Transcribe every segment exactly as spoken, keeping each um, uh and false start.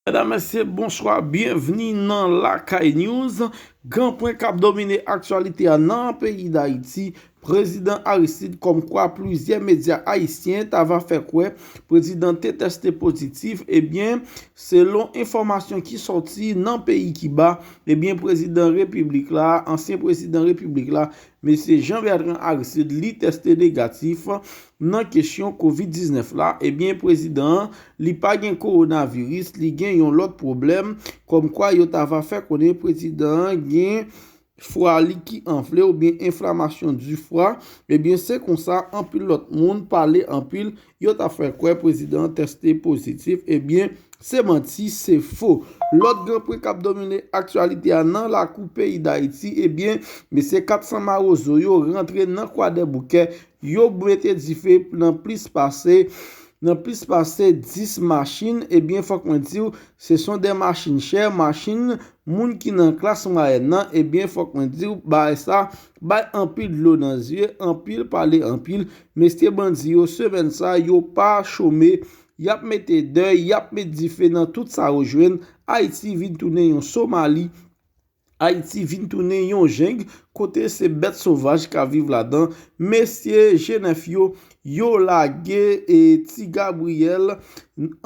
Medam, mesye, bonswa, byenvni nan Lakay News. Gran pwen k ap domine aktyalite a nan peyi Dayiti, prezidan Aristide, kòmkwa plizyè medya ayisyen t ava fè kwè prezidan te tèste pozitif, ebyen, selon enfòmasyon ki sòti nan peyi Kiba, ebyen, prezidan repiblik la, ansyen prezidan repiblik la, mesye Jean Bertrand Aristide, li tèste negatif nan kesyon kovid diznèf la, ebyen, prezidan an, li pa gen kowonaviris, li gen yon lòt pwoblèm, kòmkwa yo t ava fè konnen prezidan an gen fwa li ki anfle oubyen enflamasyon di fwa, ebyen, se konsa anpil lòt moun pale anpil, yo t ap fè kwè prezidan an tèste pozitif, ebyen, se manti, se fo. Lòt gran pwen k ap domine aktyalite a nan lakou peyi Dayiti, ebyen, mesye kat san mawozo yo rantre nan Kwadèboukè, yo mete dife nan plis pase, nan plis pase dis machin, ebyen, fòk mwen di w, se son de machin chè, machin moun ki nan klas mwayèn nan, ebyen, fòk mwen di w, bagay sa bay anpil dlo nan zye, anpil pale anpil. Mesye bandi yo, semèn sa, yo pa chome, y ap mete dèy, y ap met dife nan tout sa yo jwenn. Ayiti vin tounen yon Somali. Ayiti vin tounen yon jeng kote se bèt sovaj k ap viv ladan. Mesye G nèf yo, yo lage, e, Ti Gabriyèl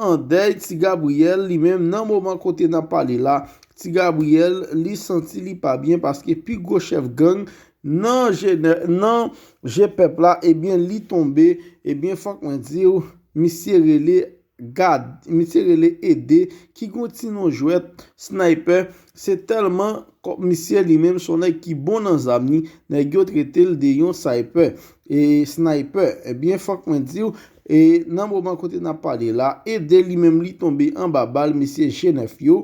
an dèy. Ti Gabriyèl, li menm, nan moman kote n ap pale la, Ti Gabriyèl, li santi li pa byen paske pi gwo chèf gang nan G nèf, nan G pèp la, ebyen, li tonbe, ebyen, fòk mwen di w, misye rele Gad, misye rele Ede, ki gon ti non jwèt Sniper. Se tèlman kò-, misye li menm se yon nèg ki bon nan zam ni, nèg yo trete l de yon sniper. E sniper, ebyen, fòk mwen di w, e nan moman kote n ap pale la, Ede li menm li tonbe anba bal mesye G nèf yo.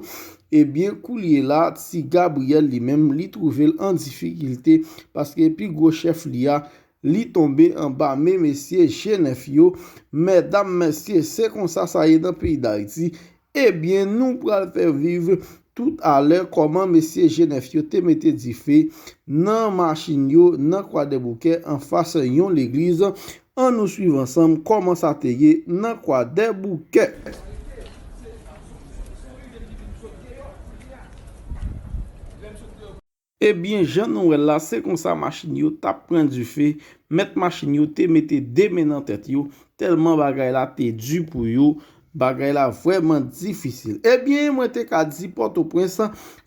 Ebyen, koulye la, Ti Gabriyèl li menm, li twouve l an difikilte, paske pi gwo chèf li a, li tonbe anba men mesye G nèf yo. Medam, mesye, se konsa sa ye nan peyi Dayiti. Ebyen, nou pral fè viv tout alè kòman mesye G nèf yo te mete dife nan machin yo nan Kwadèboukè anfas yon legliz. Ann nou swiv ansanm kòman sa te ye nan Kwadèboukè. Ebyen, jan nou wè l la, se konsa machin yo t ap pran dife. Mèt machin yo te mete de men nan tèt yo, tèlman bagay la te di pou yo. Bagay la vrèman difisil. Ebyen, mwen te ka di Pòtoprens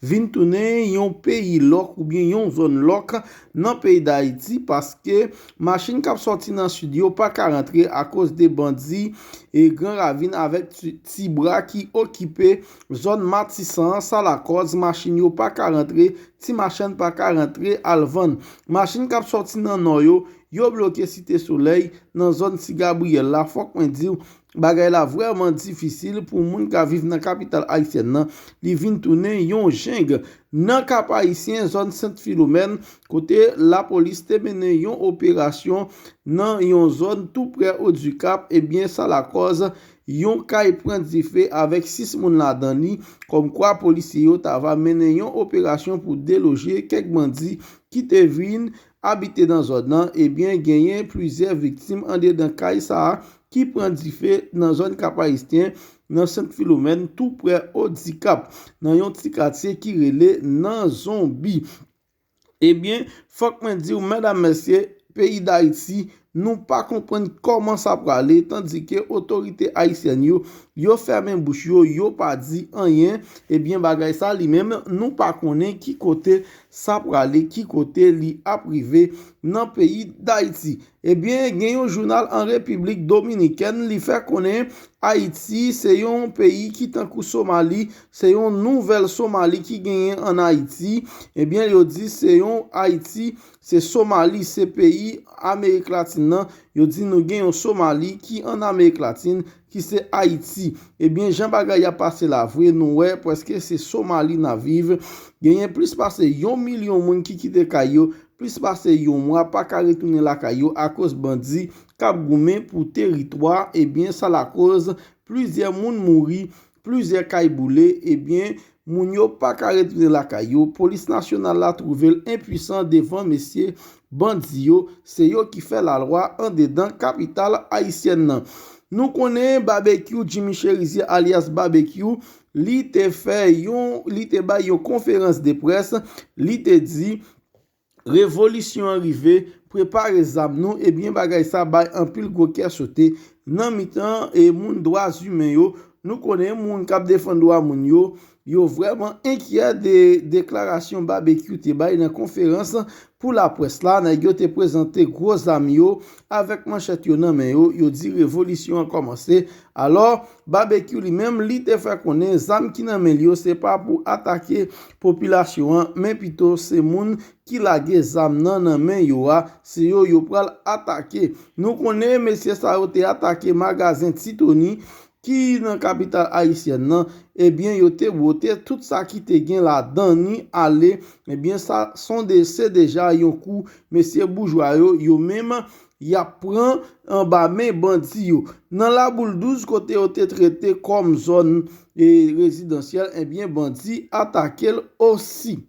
vin tounen yon peyi lòk oubyen yon zòn lòk nan peyi Dayiti, paske machin k ap sòti nan sid yo pa ka rantre akoz de bandi e Gran Ravin avèk Ti, Ti Bra ki okipe zòn Matisan an. Sa lakòz machin yo pa ka rantre, ti machann pa ka rantre al vann. Machin k ap sòti nan nò yo, yo bloke Site Solèy nan zòn Ti Gabriyèl la. Fòk mwen di w, bagay la vrèman difisil pou moun ka viv nan kapital ayisyèn nan. Li vin tounen yon jeng. Nan Kap Ayisyen, zòn Sent Filomèn, kote lapolis te mennen yon operasyon nan yon zòn tou prè Odikap, ebyen, sa lakòz yon kay pran dife avèk sis moun ladan li, kòmkwa polisye yo t ava mennen yon operasyon pou deloje kèk bandi ki te vin abite nan zòn nan, ebyen, genyen plizyè viktim andedan kay sa a ki pran dife nan zòn Kap Ayisyen, nan Sent Filomèn, tou prè Odikap, nan yon ti katye ki rele Nan Zonbi. Ebyen, fòk mwen di w, medam, mesye, peyi Dayiti, nou pa konprann kòman sa prale, tandike otorite ayisyèn yo, yo fèmen bouch yo, yo pa di anyen. Ebyen, bagay sa li menm, nou pa konnen ki kote sa prale, ki kote li ap rive nan peyi Dayiti. Ebyen, gen yon jounal an Repiblik Dominikèn, li fè konnen Ayiti se yon peyi ki tankou Somali, se yon nouvèl Somali ki genyen ann Ayiti. Ebyen, yo di se yon Ayiti, se Somali, se peyi Amerik Latin nan. Yo di nou gen yon Somali ki ann Amerik Latin, ki se Ayiti. Ebyen, jan bagay ap pase la vre, nou wè prèske se Somali n ap viv. Genyen plis pase yon milyon moun ki kite kay yo, plis pase yon mwa pa ka retounen lakay yo akoz bandi k ap goumen pou teritwa. Ebyen, sa lakòz plizyè moun mouri, plizyè kay boule. Ebyen, moun yo pa ka retounen lakay yo. Polis nasyonal la twouve l enpwisan devan mesye bandi yo. Se yo ki fè lalwa andedan kapital ayisyèn nan. Nou konnen Babekyou, Jimmy Cherizier alyas Babekyou, li te fè yon, li te bay yon konferans de près, li te di, revolisyon an rive, prepare zam nou, ebyen bagay sa bay anpil gwo kè sote nan mitan e moun dwa imen yo. Nou konnen moun k ap defann dwa moun yo, yo vrèman enkyè de deklarasyon Babekyou te bay nan konferans pou laprès la. Nèg yo te prezante gwo zam yo avèk manchèt yo nan men yo, yo di revolisyon an kòmanse. Alò, Babekyou li menm, li te fè konnen zam ki nan men l yo se pa pou atake popilasyon an, men pito se moun ki lage zam nan nan men yo a, se yo yo pral atake. Nou konnen mesye sa yo te atake magazen Ti Tony ki nan kapital ayisyèn nan, ebyen yo te wote tout sa ki te gen ladan ni ale, ebyen sa sonde se deja yon kou mesye boujwa yo, yo menm y ap pran anba men bandi yo. Nan Laboul douz kote yo te trete kòm zòn e rezidansyèl, ebyen bandi atake l osi.